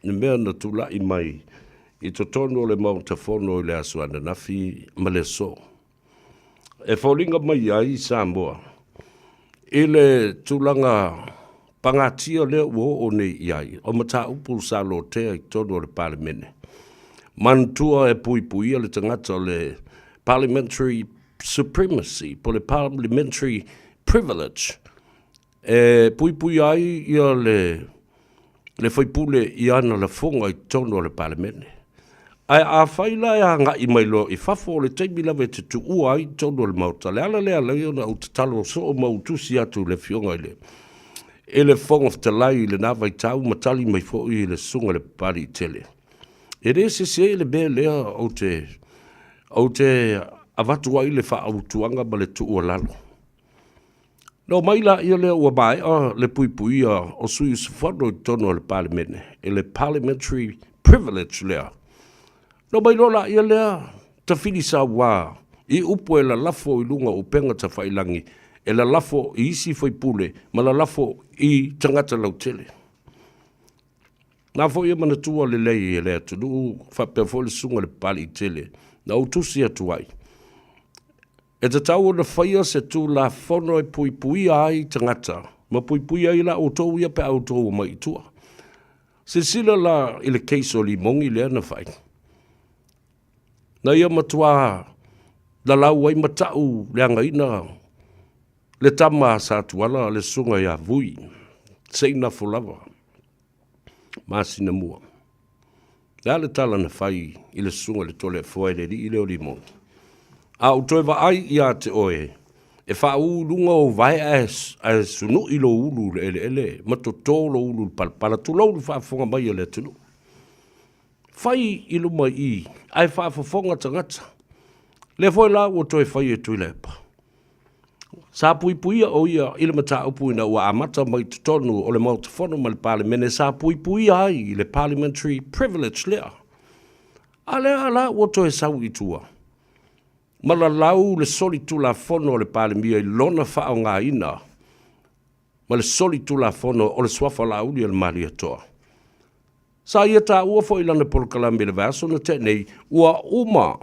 le mea na tulai mai i totonu o le Maota Fono i le aso ananafi ma le aso. E foliga mai ai Samoa i le tulaga pagatia lea ua oo nei i ai o mataupu sa lotea i totonu o le Palemene. Manatua e puipuia le tagata o le Parliamentary Supremacy po o le Parliamentary Privilege e puipuia ai ia le le faipule i ana lafoga i totonu o le Palemene. Ae afai la e agai mai loa i fafo, o le taimi lava e te tuua ai i totonu o le Maota, le ala lea ala ai ona ou tatalo soo ma ou tusi atu i le Afioga i le i le Fofoga Fetalai i lena vaitau ma tali mai foi i le Susuga i le Papaliitele. E le sese le mea lea ou te ou te avatu ai le faautuaga ma le tuualalo. Na omai laia lea ua maea le puipuia o sui usufono i totonu o le Palemene, i le Parliamentary Privilege lea. Na omai loa laia lea tafili sauā i upu e lalafo i luga o upega tafailagi, e lalafo i isi faipule ma lalafo i tagata lautele. Na foi e manatua lelei e le atunuu faapea foi le susuga i le Papaliitele na ou tusi atu ai. E tatau ona faia se Tulafono e puipuia ai tagata ma puipuia ai la outou ia pe a outou omai i tua. Silasila la i le case o Limogi lea na fai. Na ia matua lalau ai ma ta'u leagaina le tama a Satuala le susuga ia Vui, Seinafo lava. Masina mua. Le a le tala na fai i le susuga i le Toleafoa e le alii lea o Limogi? A ou toe vaai ia te oe, e faaū i luga ou vae ae, ae sunu'i lou ulu i le eleele ma totō lou ulu i le palapala, tulou le faafofoga mai a le atunuu. Fai i luma i i, ae faafofoga tagata. Lea foi la ua toe fai e Tuilaepa. Sa puipuia o ia i le mataupu ina ua amata mai totonu o le Maota Fono ma le Palemene sa puipuia ai i le Parliamentary Privilege lea. A lea la ua toe sau i tua ma lalau le solitulafono a le Palemia i lona faaaogaina ma le solitulafono o le Suafa Laauli a le Malietoa. Sa ia taua foi i lana polokalame i le vaiaso na tea nei, ua uma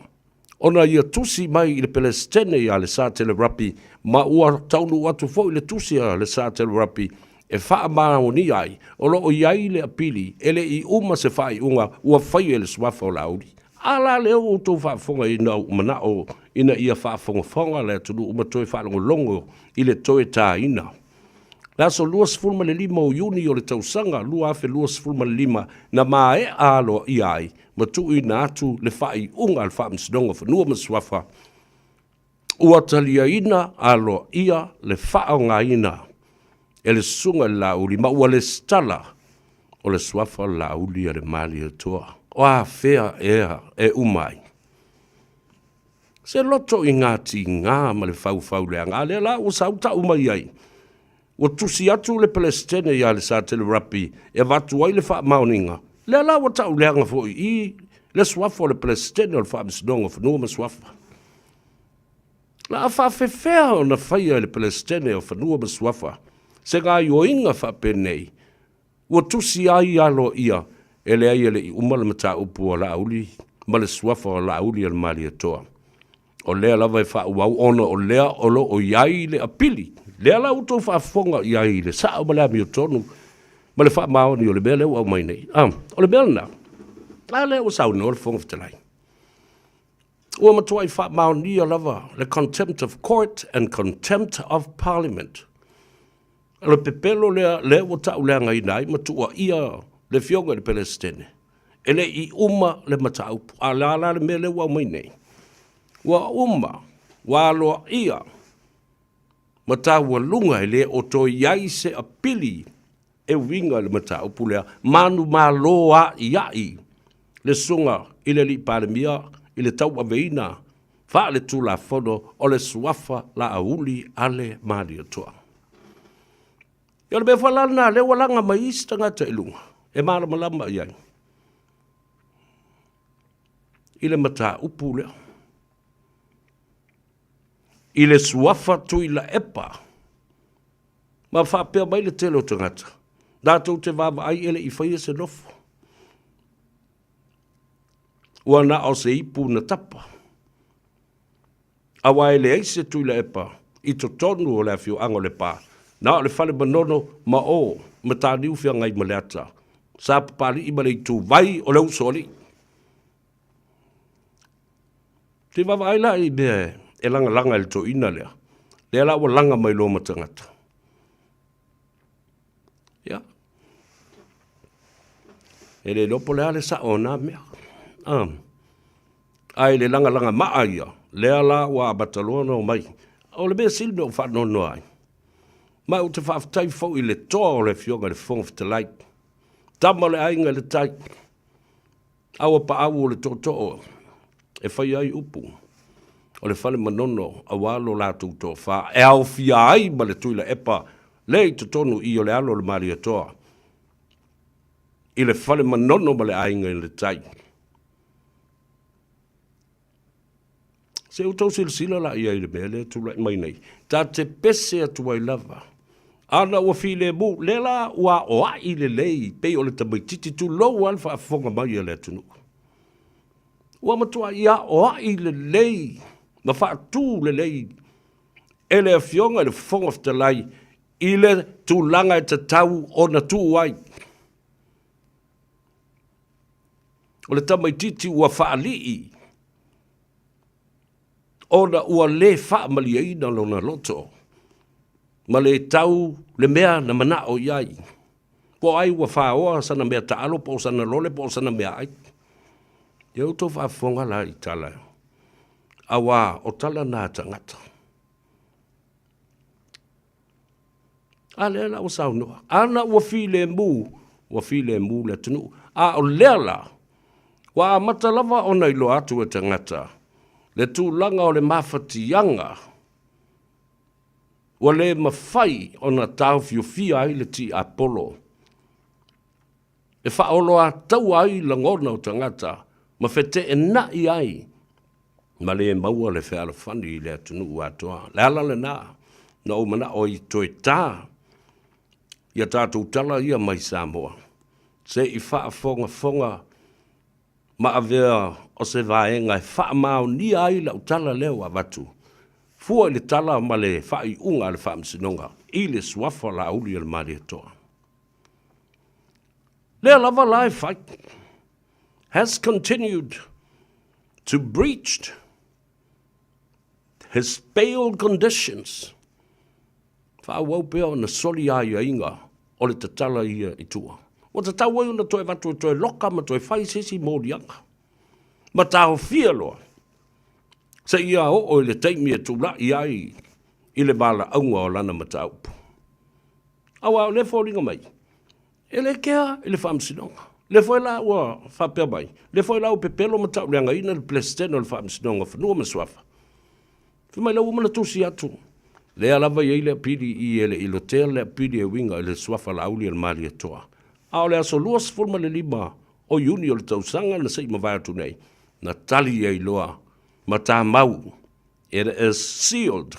ona ia tusi mai i le Pelesitene ia Lesatele Rapi ma ua taunuu atu foi le tusi a Lesatele Rapi e faamaonia ai o lo o i ai le apili e le i uma se faaiuga ua faia i le suafa o Laauli. A la lea ua outou faafofoga ina ua manao ina ia faafogafoga le atunuu ma toe faalogologo i le toe taina Le aso 25 o Iuni o le tausaga 2025 na maea aloaia ai ma tuuina atu le faaiuga a le Faamasinoga o Fanua ma Suafa ua taliaina aloaia le faaaogaina e le Susuga i le Laauli ma ua lesitala o le suafa o le Laauli a le Malietoa. O afea ea e uma ai? Se loto i ngā tīngā ma le faufau leaga, a lea la ua sau ta'u mai ai. Ua tusi atu le Pelesitene iā Lesatele Rapi e avatu ai le faamaoniga, lea la ua ta'u leaga foi i le suafa o le Pelesitene o le Faamasinoga o Fanua ma Suafa. La a faafefea ona faia e le Pelesitene o Fanua ma Suafa se gaioiga faapenei Ua tusi ai aloaia e leai e le i uma le mataupu a Laauli ma le suafa o Laauli a le Malietoa. O lea lava e faaauau ona o lea o lo o i ai le apili. Lea la ua outou faafofoga i ai i le sao ma le amiotonu ma le faamaoni o le mea lea ua aumai nei. Ah, o le mea lena, a lea ua saunoa le Fofoga Fetalai. Ua matuai faamaonia lava le contempt of court and contempt of parliament. O le pepelo lea, lea ua tauleagaina ai ma tuuaia le Afioga i le Peresetene, e le i uma le mataupu. A o le a la le mea lea ua aumai nei? Ua uma, ua aloaia ma taualuga e le o toe i ai se apili e uiga i le mataupu lea, manumalo a'ia'i le susuga i le Alii Palemia i le tauaveina faaletulafono o le suafa Laauli a le Malietoa. Ia o le mea foi la lena lea ua laga mai isi tagata i luga e malamalama i ai i le mataupu lea. I le suafa Tuilaepa ma faapea mai le tele o tagata, latou te vaavaai e le i faia se nofo. Ua na o se ipu na tapa. Aua e leai se Tuilaepa i totonu o le afioaga o Lepa, na o le Fale Manono ma o Mataniu Feagaimaleata, Sapapalii ma le Ituvai o le Usoalii. Se i vaavaai la i mea e lagalaga e le toeaina lea, lea la ua laga mai loa ma tagata. Ia, e le iloa po o le a le sao o na mea. Ae i le lagalaga maa ia, lea la ua amata loa ona omai. O le mea sili na ou faanoanoa ai, ma ou te faafetai foi i le toa o le Afioga i le Fofoga Fetalai, tama o le aiga i le tai, aua paau o le tootoo e fai ai upu o le fale Manono aua lo latou toafa e aofia ai ma le Tuilaepa le i totonu i o le alo o le Malietoa i le fale Manono ma le aiga i le tai. Se i outou silasila la i ai i le mea lea e tulai mai nei. Ta te pese atu ai lava. Ana ua filemu, lea la ua aoai lelei pei o le tamaitiiti, tulou lava le faafofoga mai a le atunuu. Ua matuai aoai lelei ma faatu lelei e le Afioga i le Fofoga Fetalai i le tulaga e tatau ona tuu ai. O le tamaitiiti ua faalii ona ua le faamalieina lona loto ma le tau le mea na manao i ai. Po o ai ua faoa sana mea taalo po o sana lole po o sana meaai. Ia outou faafofoga la i tala, aua o tala na a tagata. A lea la ua saunoa, ana ua filemu, ua filemu le atunuu. A o lea la, ua amata lava ona iloa atu e tagata le tulaga o le mafatiaga ua le mafai ona taofiofia ai le tiapolo e faaoloataua ai lagona o tagata ma feteenai ai ma le maua le fealofani i le atunuu atoa. Le ala lena na ou manao ai toe ta ia tatou tala ia mai Samoa se i faafogafoga ma avea o se vaega e faamaonia ai lau tala lea ua avatu fua i le tala ma le faaiuga a le Faamasinoga i le suafa Laauli o le Malietoa. Lea lava la e fai has continued to breach his bail conditions. Faaauau pea ona soli aiaiga o le tatala ia i tua. Ua tatau ai ona toe avatu e toe loka ma toe fai se isi moliaga. Ma taofia loa seia oo i le taimi e tulai ai i le valaauga o lana mataupu. Aua o lea e foliga mai, e le kea i le Faamasinoga. Lea foi la ua faapea mai, lea foi la ua pepelo ma tauleagaina le Peresetene o le Faamasinoga o Fanua ma Suafa. Fai mai la ua uma ona tusi atu, lea lava e i ai le apili i e le i lotea le apili e uiga i le suafa Laauli a le Malietoa. A o le aso 25 o Iuni o le tausaga na se i mavae atu nei, na tali ai loa ma tamau, it is sealed.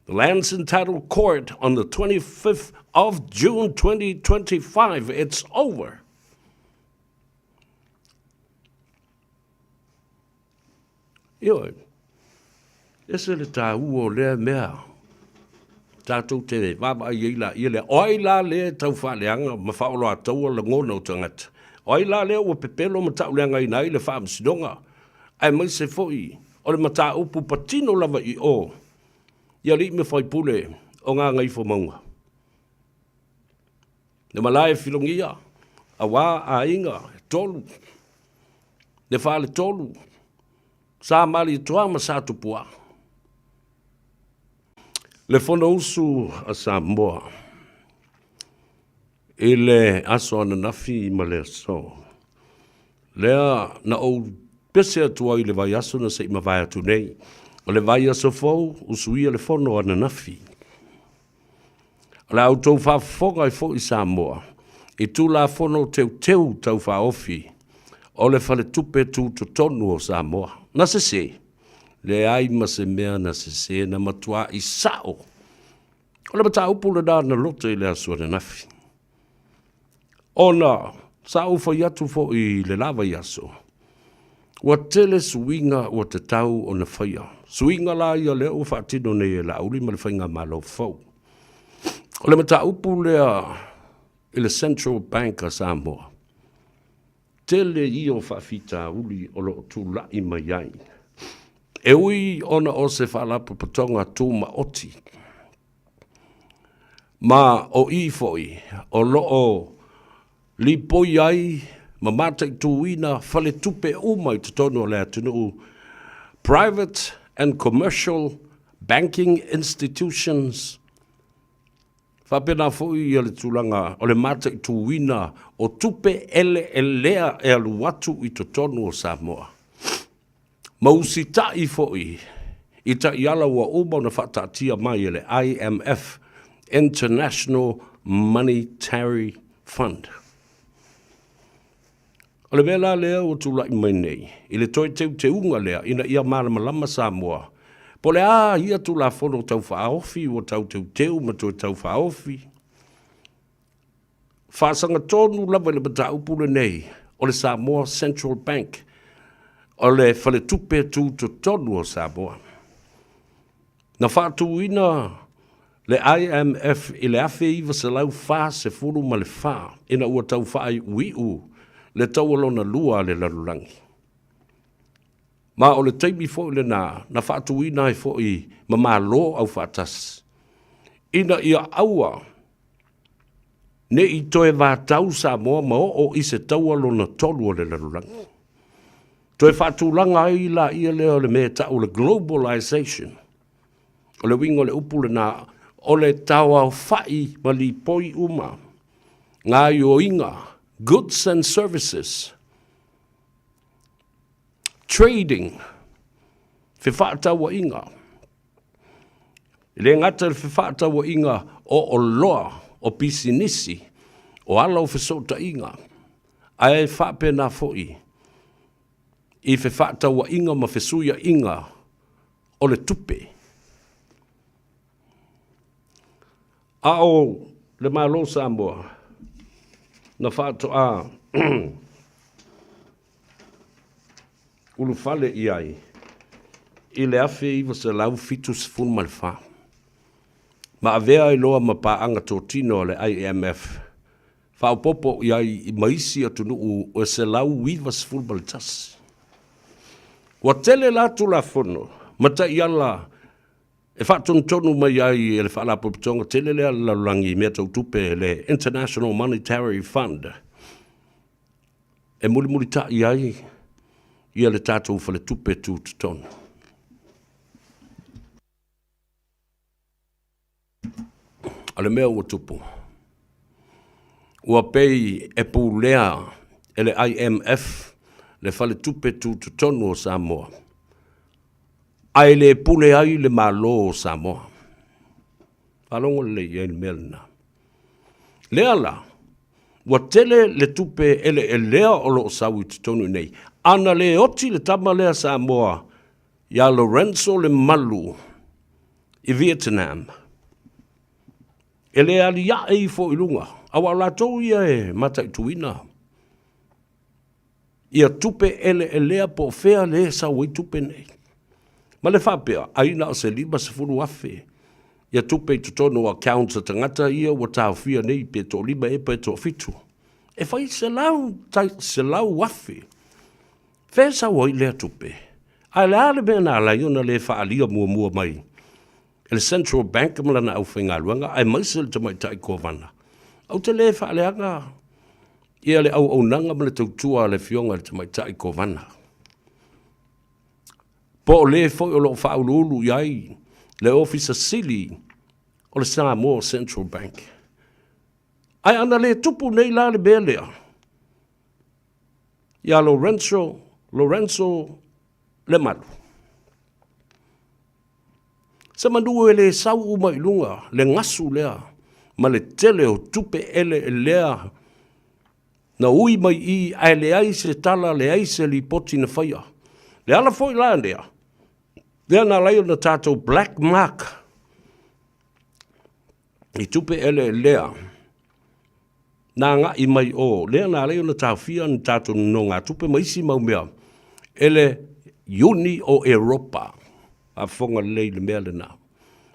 The Lands and Title Court on the 25th of June 2025. It's over. Ioe, ese le tāua o lea mea tātou te vaavaai ai la ia lea. O ai la lea e tau faaleaga ma faaoloataua lagona o tagata? O ai la lea ua pepelo ma tauleagaina ai le Faamasinoga, aemaise foi o le mataupu patino lava i o i alii ma faipule o Gagaifomauga. Le malae filogia, aua aiga e tolu, le faletolu, Sa Malietoa ma Sa Tupua. Le Fonousu a Samoa i le aso ananafi ma le aso lea na ou pese atu ai i le vaiaso na se i mavae atu nei. O le vaiaso fou, usuia le fono ananafi. O le a outou faafofoga ai foi Samoa i Tulafono Teuteu Tau Faaofi o le Faletupe Tutotonu o Samoa. Na sese? Leai ma se mea na sese, na matuai sao. O le mataupu lena na lote i le aso ananafi. Ona Sa ou fai atu foi i le la vaiaso, ua tele suiga ua tatau ona faia. Suiga la ia lea ua faatino nei e Laauli ma le Faigamalo fou. O le mataupu lea i le Central Bank a Samoa, tele ia o faafitauli o lo o tulai mai ai, e ui ona o se faalapotopotoga tumaoti, Ma o i foi o lo o lipoi ai ma mataituina faletupe uma i totonu o le atunuu, private and commercial banking institutions, faapena foi le tulaga o le mataituina o tupe eleelea e alu atu i totonu o Samoa. Ma usitai foi i taiala ua uma ona faataatia mai e le IMF, International Monetary Fund. O le mea la lea ua tulai mai nei i le toe teuteuga lea ina ia malamalama Samoa po o le a ia Tulafono Tau Faaofi ua tau teuteu ma toe tau faaofi, Faasagatonu lava i le mataupu lenei o le Samoa Central Bank, o le faletupe tutotonu o Samoa. Na faatuina le IMF i le 1944 ina ua tau faaiuiu le taua lona lua a le lalolagi. Ma o le taimi foi lena na faatuina ai foi ma Malo Aufaatasi ina ia aua ne i toe vatau Samoa ma oo i se taua lona tolu o le lalolagi. Toe faatulaga ai laia lea o le mea e tau o le globalization. O le uiga o le upu lena, o le taoaofai ma lipoi uma gaoioiga, goods and services, trading, fefaatauaiga, E le gata i le fefaatauaiga o oloa, o pisinisi, o ala o fesootaiga, ae faapena foi i fefaatauaiga ma fesuiaiga o le tupe. A o le Malo o Samoa, na faatoa ulufale i ai i le 1974, ma avea ai loa ma paaga totino a le IMF, faaopoopo i ai ma isi atunuu e 191. Ua tele la Tulafono ma taiala e faatonutonu mai ai e le Faalapotopotoga tele lea a le lalolagi i mea tau tupe, le International Monetary Fund, e mulimulitai ai ia le tatou faletupe tutotonu. O le mea ua tupu, ua pei e pulea e le IMF le faletupe tutotonu o Samoa, ae le pule ai le Malo o Samoa. Faalogo lelei i ai le mea lena. Lea la, ua tele le tupe eleelea o lo o sau i totonu i nei. Ana le oti le tama lea Samoa ia Lorenzo Lemalu i Vietnam, e le aliae ifo i luga, aua o latou ia e mataituina ia tupe eleelea po o fea le sau ai tupe nei. Ma le faapea, ai na o se 50,000 ia tupe i totonu o accounts a tagata ia ua taofia nei pe toalima ea pe toafitu. E fai 100,000. Fea e sau ai lea tupe? Ae le a le mea na ala ai ona le faaalia muamua mai e le Central Bank ma lana aufaigaluega aemaise le tamaitai Kovana? Ou te le faaleaga ia le auaunaga ma le tautua a le Afioga i le Tamaitai Kovana. Po o le foi o lo o faauluulu i ai le Ofisa Sili o le Samoa Central Bank. Ae ana le tupu nei la le mea lea ia Lorenzo, Lorenzo Lemalu. Se manu e le sau uma i luga le gasu lea ma le tele o tupe eleelea na ui mai i ae leai se tala, leai se lipoti na faia. Le ala foi la lea, lea na ala ai ona tatou black mark i tupe eleelea. na agai mai o, lea na ala ai ona taofia ni tatou nonogatupe ma isi mau mea e le Iuni o Eropa. Faafofoga lelei i le mea lena.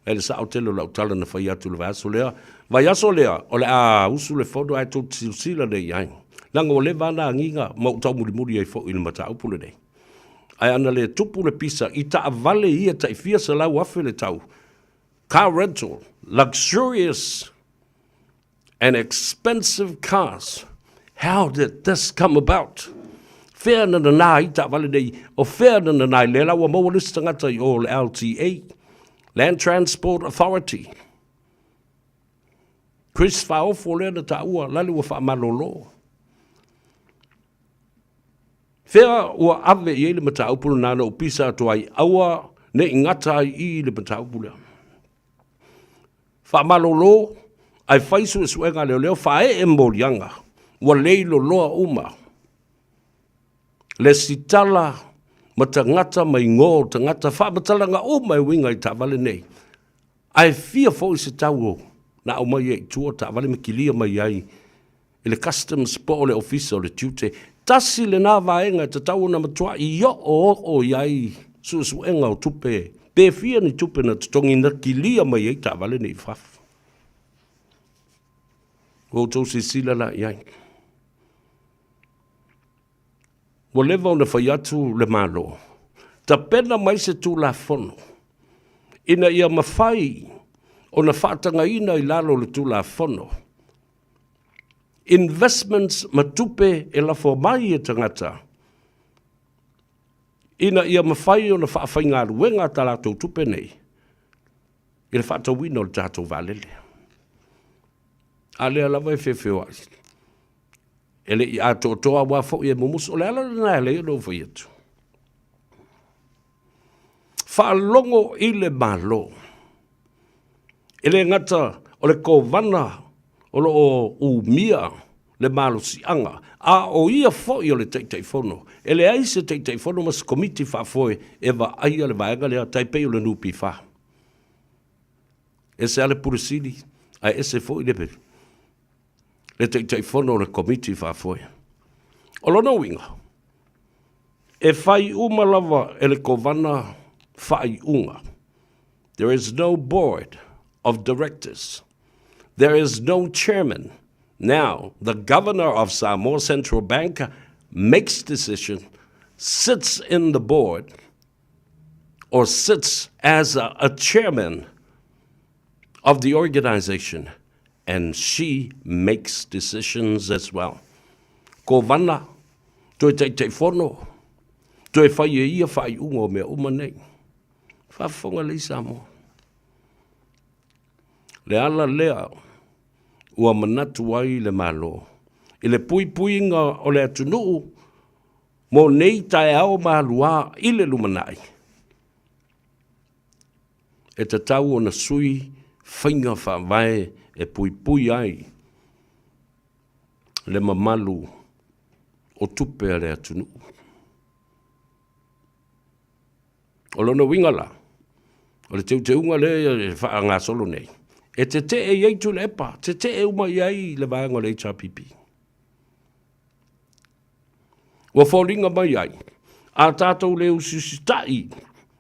E le sao tele o lau tala na fai atu i le vaiaso lea. Vaiaso lea, o le a usu le fono ae tou te silasila nei i ai. Leaga ua leva lava ona agiga ma ou taumulimuli ai foi i le mataupu lenei. Ae ana le tupu le pisa i taavale ia tai fia 100,000 le tau, car rental, luxurious and expensive cars. How did this come about? Fea na nanā ai taavale nei? O fea na nanā ai? Lea la ua maua le isi tagata i o le LTA, Land Transport Authority. Chris Faofo lea na taua, lale ua faamalolo. Fea ua ave i ai le mataupu lena na ou pisa atu ai, aua ne i gata ai i i le mataupu lea. Faamalolo ae fai suesuega a leoleo, faaee moliaga, ua leiloloa uma lesitala ma tagata ma igoa o tagata, faamatalaga uma e uiga i taavale nei. Ae fia foi se tau na aumai ai i tua taavale ma kilia mai ai i le Customs po o le Ofisa o le Tiute. Tasi lena vaega e tatau ona matuai oooo i ai suesuega o tupe, pe fia ni tupe na totogi na kilia mai ai taavale nei i fafo. Ua outou silasila la i ai. Ua leva ona fai atu le Malo, tapena mai se Tulafono ina ia mafai ona faatagaina i lalo o le Tulafono investments ma tupe e lafo mai e tagata ina ia mafai ona faafaigaluega a latou tupe nei i le faatauina o le tatou vaalele. A lea lava e feofeoai. E le i atoatoa aua foi e mumusu. O le ala lena e ala ai ona ou fai atu. Faalogo i le Malo. E le gata o le Kovana o lo o umia le malosiaga, a o ia foi o le Taitaifono. E leai se Taitaifono ma se Komiti Faafoe e vaaia le vaega lea, tai pei o le NPF. Ese lava le Pule Sili, ae ese foi le le Taitaifono o le Komiti Faafoe. O lona uiga, e fai uma lava e le Kovana faaiuga. There is no board of directors. There is no chairman. Now, the governor of Samoa Central Bank makes decision, sits in the board, or sits as a, a chairman of the organization and she makes decisions as well. Kovana, toe Taitaifono, toe fai e ia faaiuga o mea uma nei. Faafofoga lelei Samoa. Le ala lea ua manatu ai le Malo i le puipuiga o le atunuu mo nei taeao maluā i le lumanai, e tatau ona sui faiga faavae e puipui ai le mamalu o tupe a le atunuu. O lona uiga la, o le teuteuga lea e faagasolo nei, e tetee i ai Tuilaepa, tetee uma i ai le vaega o le HRPP. Ua foliga mai ai, a tatou le usiusitai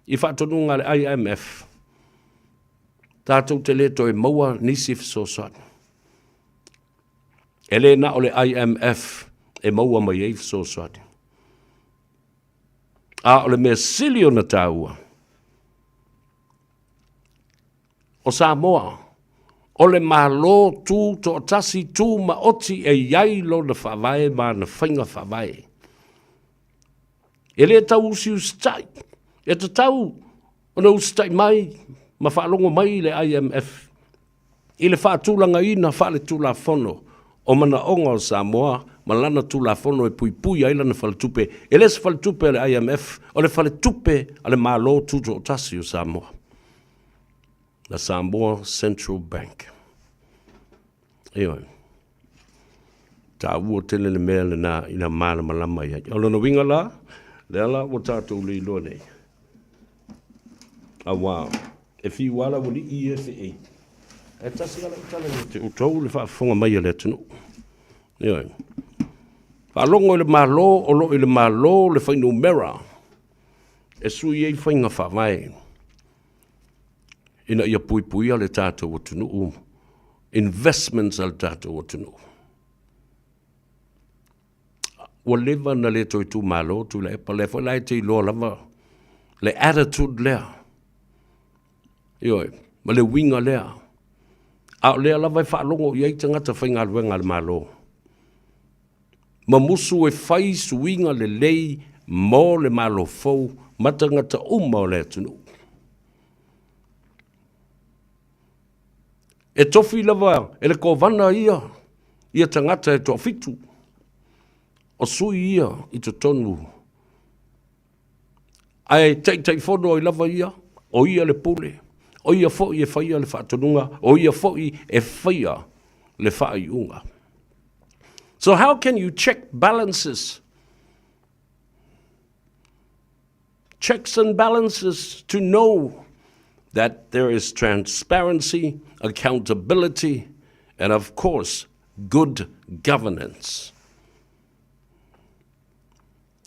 i faatonuga a le IMF, tatou te le toe maua nisi fesoasoani. E le na o le IMF e maua mai ai fesoasoani. A o le mea sili ona taua, o Samoa, o le Malo tu toatasi tu maoti e i ai lona faavae ma ana faiga faavae. E le tau usiusitai, e tatau ona usitai mai ma faalogo mai le IMF i le faatulagaina faaletulafono o manaoga o Samoa ma lana Tulafono e puipui ai lana faletupe. E le se faletupe a le IMF, o le faletupe a le Malo Tutoatasi o Samoa, the Samoa Central Bank. Ioe. Taua tele le mea lena ina malamalama i ai. O lona uiga la, lea la ua tatou leiloa nei, auā e fiu lava le aualii ia e feei, ae tasi lava lau tala ia te outou le faafofoga mai a le atunuu. Ioe. Faalogo i le Malo, o lo o i le Malo le fuainumera e sui ai faiga faavae ina ia puipuia le tatou atunuu, investments a le tatou atunuu. Ua leva ona le toe tumalo Tuilaepa, lea foi la e te iloa lava le attitude lea, ioe, ma le uiga lea. A o lea lava e faalogo i ai tagata faigaluega a le Malo, ma musu e fai suiga lelei mo le Malo fou ma tagata uma o le atunuu. E tofi lava e le Kovana ia ia tagata e toafitu, o sui ia i totonu, ae Taitaifono ai lava ia, o ia le pule, o ia foi e faia le faatonuga, o ia foi e faia le faaiuga. So how can you check balances? Checks and balances to know that there is transparency, accountability, and of course, good governance.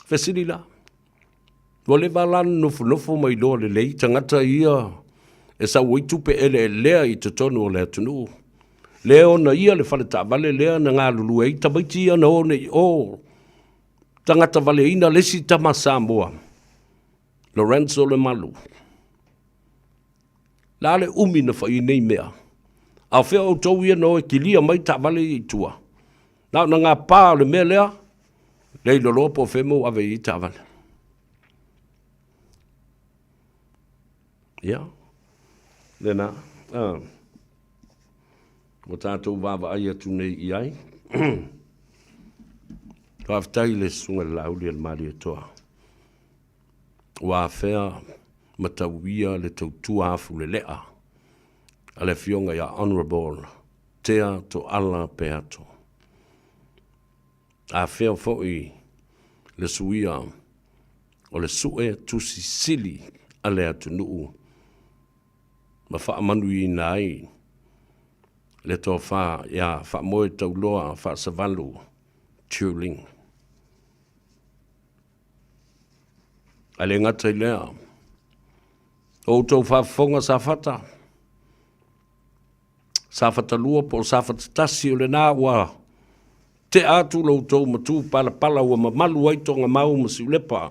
Fesili la, ua leva la nofonofo ma iloa lelei tagata ia e sau ai tupe eleelea i totonu o le atunuu. Lea ona ia le fale taavale lea na galulue ai tamaiti ia na o nei o tagata valeina le isi tama Samoa, Lorenzo Lemalu. La le umi na fai nei mea. A o fea outou ia na o e kilia mai taavale ia i tua. Na o na ngā pā o le mea lea, le iloloa po o fea mo ave i taavale. Ia, lena. Ua tatou vaavaai atu nei i ai. Faafetai i le Susuga i le Laauli a le Malietoa ua afea ma tauia le tautua afulelea a le Afioga ia Honourable Tea Tooala Peato. Afea foi le suia o le Sue Tusi Sili a le atunuu ma faamanuiaina ai le tofa ia Faamoetauloa Faasavalu Turing. Ae le gata i lea, o outou faafofoga Safata, Safata 2 po o Safata 1, o lena ua tea atu lo outou matu palapala ua mamalu ai Togamau ma Siulepa,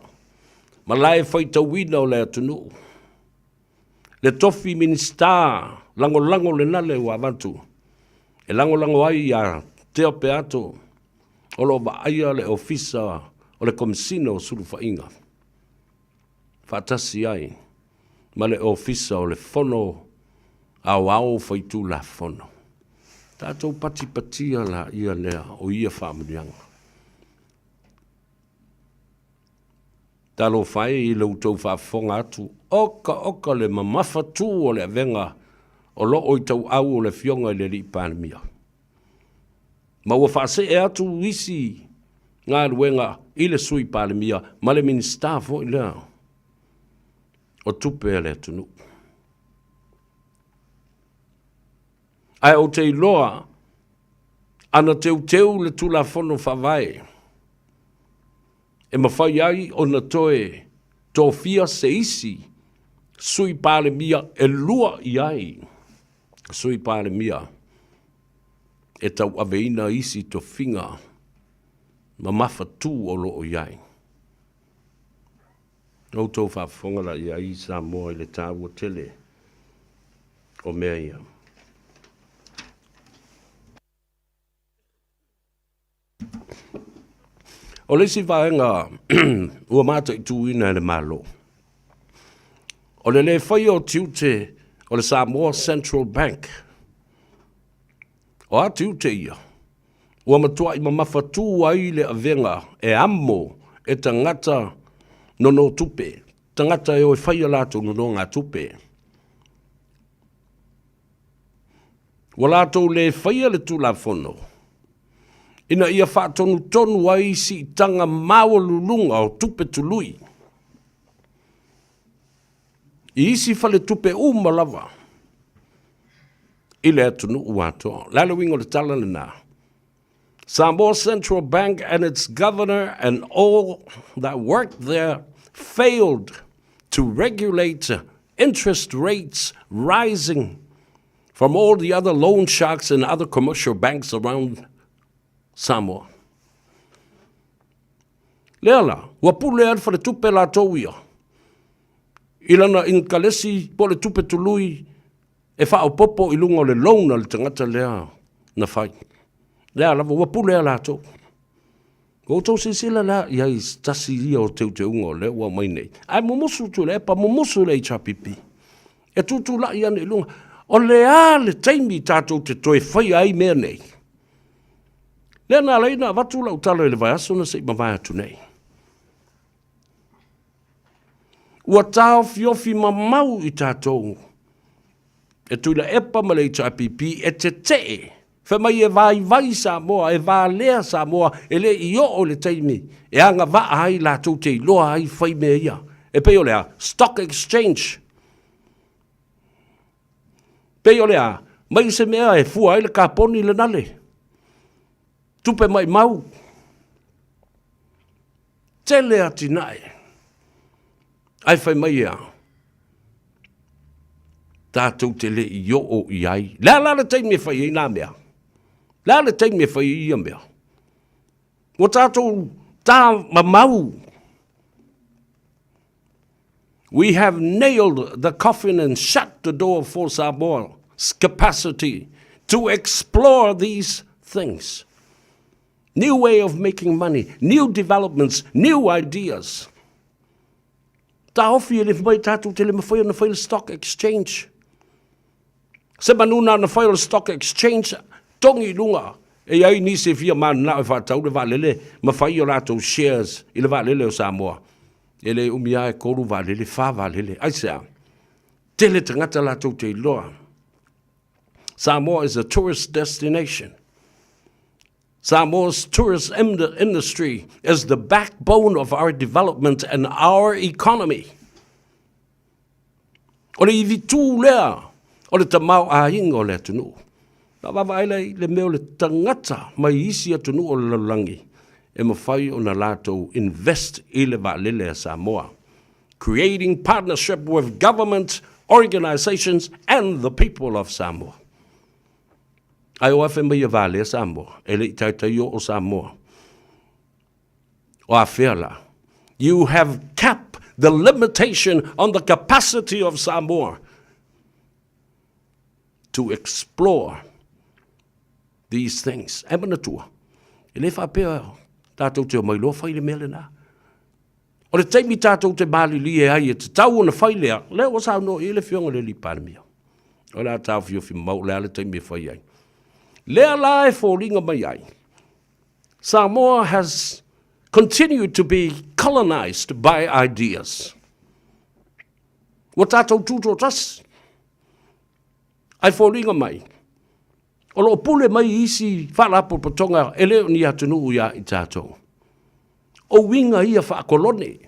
ma lae faitauina o le atunuu. Le tofi Minisita lagolago lena le ua avatu e lagolago ai ia Tea Peato o lo o vaaia le Ofisa o le Komesina o Sulufaiga faatasi ai ma le Ofisa o le Fono Aoao Faitulafono. Tatou patipatia laia lea o ia faamanuiaga. Talofa e i lo outou faafofoga atu, oka oka le mamafa tu o le avega o lo o i tauau o le Afioga i le Alii Palemia. Ma ua faasee atu isi galuega i le Sui Palemia ma le Minisita foi lea o tupe a le atunuu. Ae ou te iloa ana teuteu le Tulafono Faavae e mafai ai ona toe tofia se isi Sui Palemia e lua i ai Sui Palemia e tauaveina isi tofiga mamafatū o lo o i ai. Na outou faafofoga la i ai Samoa i le taua tele o mea ia. O le isi vaega ua mataituina e le Malo, o le le faia o tiute o le Samoa Central Bank. O a tiute ia? Ua matuai mamafatū ai le avega e amo e tagata nonotupe, tagata e o e fai a latou nonogatupe. Ua latou le faia le Tulafono ina ia faatonutonu ai siitaga maualuluga o tupe tului i isi faletupe uma lava i le atunuu atoa. O le a le uiga o le tala lena? Samoa Central Bank and its governor and all that worked there failed to regulate interest rates rising from all the other loan sharks and other commercial banks around Samoa. Lea la, ua pule a le faletupe latou ia i lana inkalesi po o le tupe tului e faaopoopo i luga o le loan a le tagata lea na fai. Lea lava, ua pule a latou. Ua outou silasila la i ai i se tasi ia o teuteuga o lea ua aumai nei. Ae mumusu Tuilaepa, mumusu le HRPP. E tutulai ane i luga. O le a le taimi tatou te toe faia ai mea nei? Lea na ala ai ona avatu lau tala i le vaiaso na se i mavae atu nei. Ua taofiofi mamau i tatou e Tuilaepa ma le HRPP e tetee, fai mai e vaivai Samoa, e valea Samoa, e le i oo i le taimi e agavaa ai latou te iloa ai fai mea ia. E pei o le a? Stock exchange. Pei o le a? Mai se mea e fua ai le kaponi lenale. Tupe maimau. Tele atinae. Ae fai mai e a? Tatou te le i oo i ai. Le a la le taimi e fai ai nā mea? Le a le taimi e fai ai ia mea? Ua tatou tā mamau. We have nailed the coffin and shut the door for Samoa's capacity to explore these things. New way of making money, new developments, new ideas. Taofi e le mai tatou te le mawhai ona whai le stock exchange. Se manu na na whai o le stock exchange, tongi i lunga. E ai nisi e fia mananao e whaatau le vaalele ma whai o latou shares i le vaalele o Samoa. E le umi a e kolu vaalele, wha vaalele. Aisea? Tele tagata latou te iloa. Samoa is a tourist destination. Samoa's tourist industry is the backbone of our development and our economy. O le ivi tū lea o le tamaoaiga o le atunuu. Na vaavaai la i le mea o le tagata mai isi atunuu o le lalolagi e mafai ona latou invest i le vaalele a Samoa. Creating partnership with government, organisations and the people of Samoa. Ae o afe mai e valea Samoa, e le i taitai oo Samoa. O afea la? You have capped the limitation on the capacity of Samoa to explore these things. E manatua, e le faapea tatou te omai loa fai le mea lena. O le taimi tatou te malilie ai e tatau ona fai lea, lea ua saunoa i ai le Afioga i le Alii Palemia. O le a taofiofi mamao, o le a le taimi e fai ai. Lea la e foliga mai ai, Samoa has continued to be colonized by ideas. Ua tatou tutoatasi, ae foliga mai, o lo o pule mai isi faalapotopotoga e le o ni atunuu ia i tatou. O uiga ia faakolone.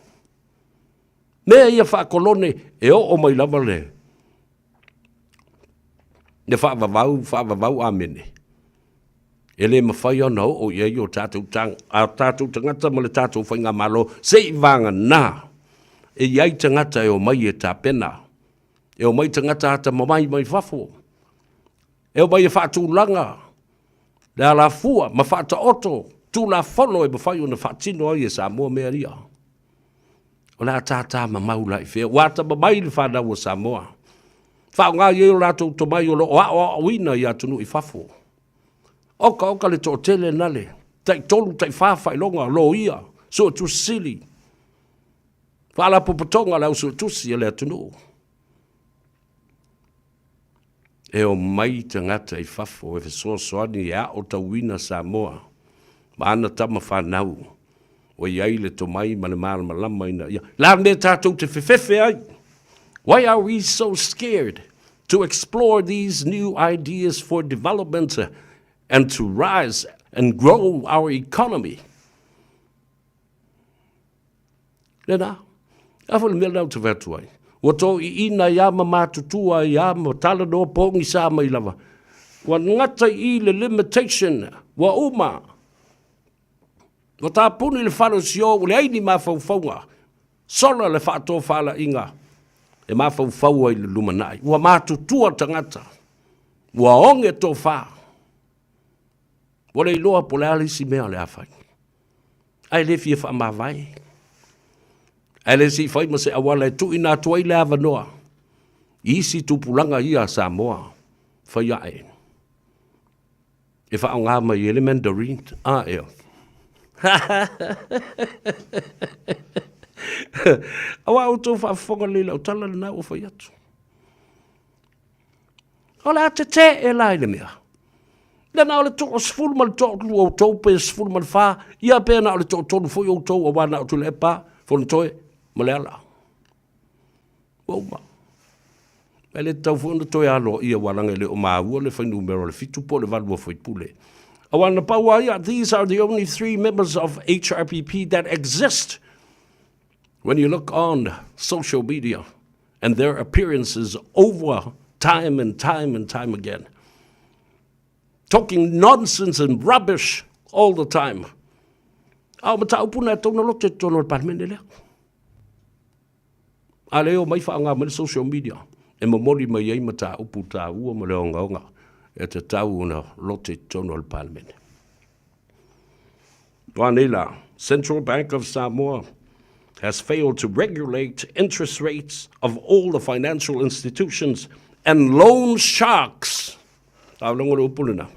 Mea ia faakolone e oo mai lava le le faavavau, faavavau amene. E le mafai ona oo i ai o tatou, a tatou tagata ma le tatou faigamalo se i vagana e i ai tagata e omai e tapena, e omai tagata atamamai mai fafo, e omai e faatulaga le alafua ma faataoto Tulafono e mafai ona faatino ai e Samoa mea ia. O le a tātā mamau la i fea? Ua atamamai le fanau a Samoa. Faaaoga i ai o latou tomai o lo o aoaoina i atunuu i fafo. Okaoka le toatele na le taitolu, taifa faailoga, loia, suetusi sili, faalapotopotoga a le au suetusi a le atunuu. E omai tagata i fafo e fesoasoani e aotauina Samoa ma ana tama fanau ua i ai le tomai ma le malamalama ina ia la mea tatou te fefefe ai. Why are we so scared to explore these new ideas for development and to rise and grow our economy? Lena, a foi le mea lena ou te fai atu ai. Ua tōiina ai a ma matutua ai a ma talanoa pogisa mai lava. Ua gata i i le limitation, ua uma. Ua tapuni le fale o Sio ua leai ni mafaufauga, sola le faatofalaiga e mafaufau ai i le lumanai. Ua matutua tagata, ua oge tofa, ua le iloa po o le a le isi mea o le a fai, ae le fia faamavae, ae le se i fai ma se auala e tuuina atu ai le avanoa i isi tupulaga ia a Samoa fai ae e faaaoga mai ai le Mandarin. A ea. Aua outou faafofoga lelei i lau tala lena ua fai atu. O le a tetee la i le mea. Lea na o le toasefulu ma le toalua outou pe 14, ia pe na o le toatolu foi outou aua na o Tuilaepa, Fonotoe ma Leala. Ua uma. E le tatau foi ona toe aloaia aua leaga e le o maua le fuainumera o le 7 po o le 8 o faipule. Aua na pau lava ia, these are the only three members of HRPP that exist when you look on social media and their appearances over time and time and time again. Talking nonsense and rubbish all the time. A o mataupu na e tau na lote i totonu o le Palemene lea. A lea e omai faaaoga mai le social media e momoli mai ai mataupu taua ma le ogaoga e tatau ona lote i totonu o le Palemene. Ua nei la, Central Bank of Samoa has failed to regulate interest rates of all the financial institutions and loan sharks. Faalogo le upu lena.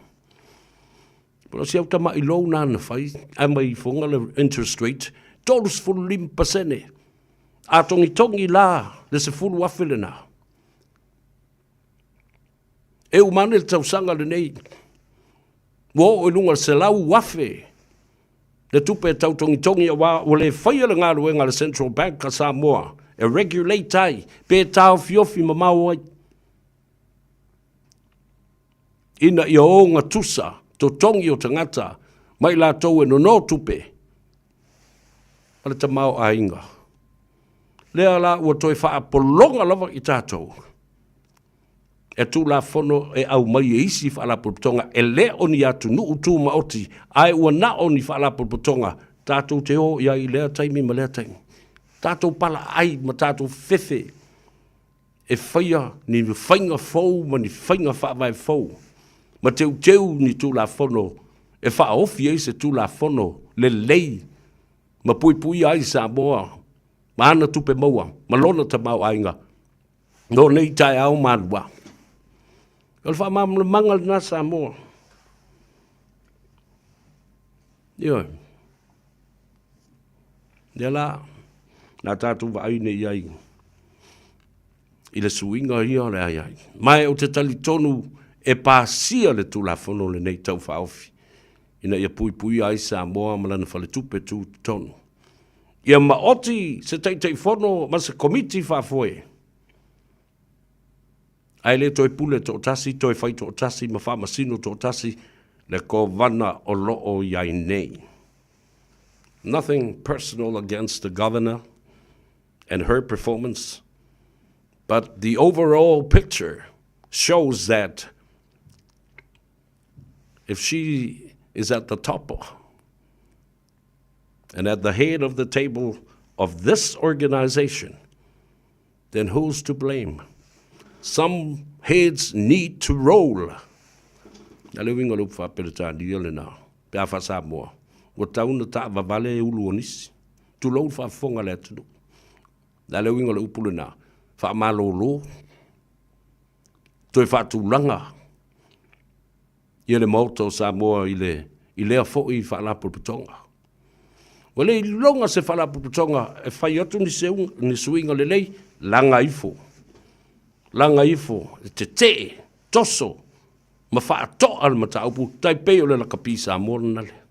Po o si au tamaʻi loan na na fai, ae mai ifoga le interest rate, 35%. A togitogi la le 10,000 lena. E uma ane le tausaga lenei, ua oo i luga o le 100,000 le tupe e tau togitogi aua ua le faia le galuega a le Central Bank a Samoa e regulate ai pe taofiofi mamao ai ina ia ogatusa totogi o tagata ma i latou e nono tupe ma le tamaoaiga. Lea la ua toe faapologa lava i tatou e Tulafono e aumai e isi faalapotopotoga e le o ni atunuu tumaoti ae ua na o ni faalapotopotoga tatou te o i ai i lea taimi ma lea taimi. Tatou palaai ma tatou fefe e faia ni faiga fou ma ni faiga faavae fou ma teuteu ni Tulafono e faaofi ai se Tulafono lelei ma puipuia ai Samoa ma ana tupe maua ma lona tamaoaiga no nei taeao malua. O le faamalamalamaga lena Samoa. Ioe. Lea la, na tatou vaai nei i ai i le suiga ia o le a i ai. Ma ou te talitonu e pasia le Tulafono lenei Tau Faaofi ina ia puipuia ai Samoa ma lana faletupe tutotonu. Ia maoti se Taitaifono ma se Komiti Faafoe, ae le toe pule toatasi, toe fai toatasi ma faamasino toatasi le Kovana o lo o i ai nei. Nothing personal against the Governor and her performance, but the overall picture shows that if she is at the top and at the head of the table of this organization, then who's to blame? Some heads need to roll. Na le uiga o le upu faa-Peretania lena, pe a faa-Samoa, ua tau na taavavale e ulu o nisi. Tulou le faafofoga a le atunuu. Na le uiga o le upu lena, faamalolo, toe faatulaga ia le Maota o Samoa i le i lea foi Faalapotopotoga. Ua le iloga se Faalapotopotoga e fai atu ni seuga, ni suiga lelei, laga ifo, laga ifo, e tetee, toso ma faatoa le mataupu, tai pei o le lakapi Samoa lena lea.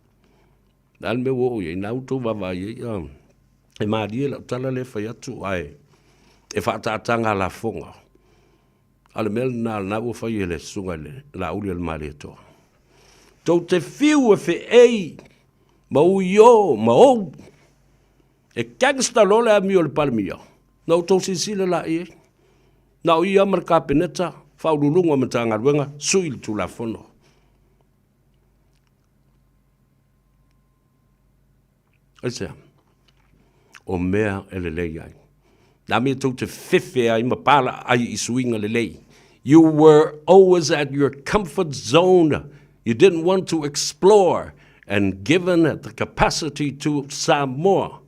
Le a le mea ua oo i ai, na outou vaavaai i ai, e malie lau tala lea e fai atu, ae e faaataata lafoga. A o le mea lena, lena ua fai e le susuga i le Laauli a le Malietoa. Tou te fiu e feei ma uio ma ou, e gangster loa le amio a le Palemia, na outou silasila la i ai. Na o ia ma le Kapeneta, Faauluuluga o Matagaluega, sui le Tulafono. Aisea? O mea e lelei ai. Nā mea tou te fefe ai ma pala ai i suiga lelei. You were always at your comfort zone. You didn't want to explore and given the capacity to Samoa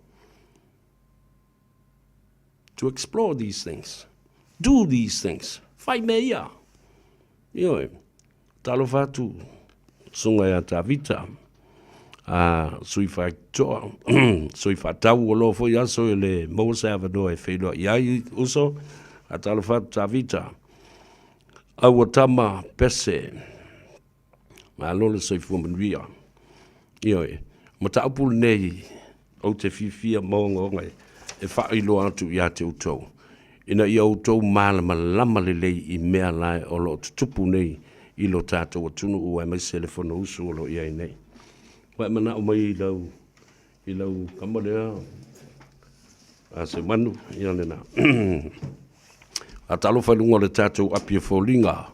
to explore these things. Do these things. Whai me ia. Ioe. Talofa atu, sunga ia Tavita, a sui whaitoa, sui whaatau o loa foi aso e le maua se avanoa e wheiloa i ai uso, a talofa atu Tavita. Aua tama pese, malo le soifua manuia. Ioe, mataupu lenei ou te fiafia ma ogaoga e faailoa atu ia te outou, ina ia outou malamalama lelei i mea la o lo o tutupu nei i lo tatou atunuu aemaise le Fonousu o lo o i ai nei. Ua e manao mai i lau, i lau kama lea, a se manu, ia lena. A talofa i luga o le tatou api e foliga.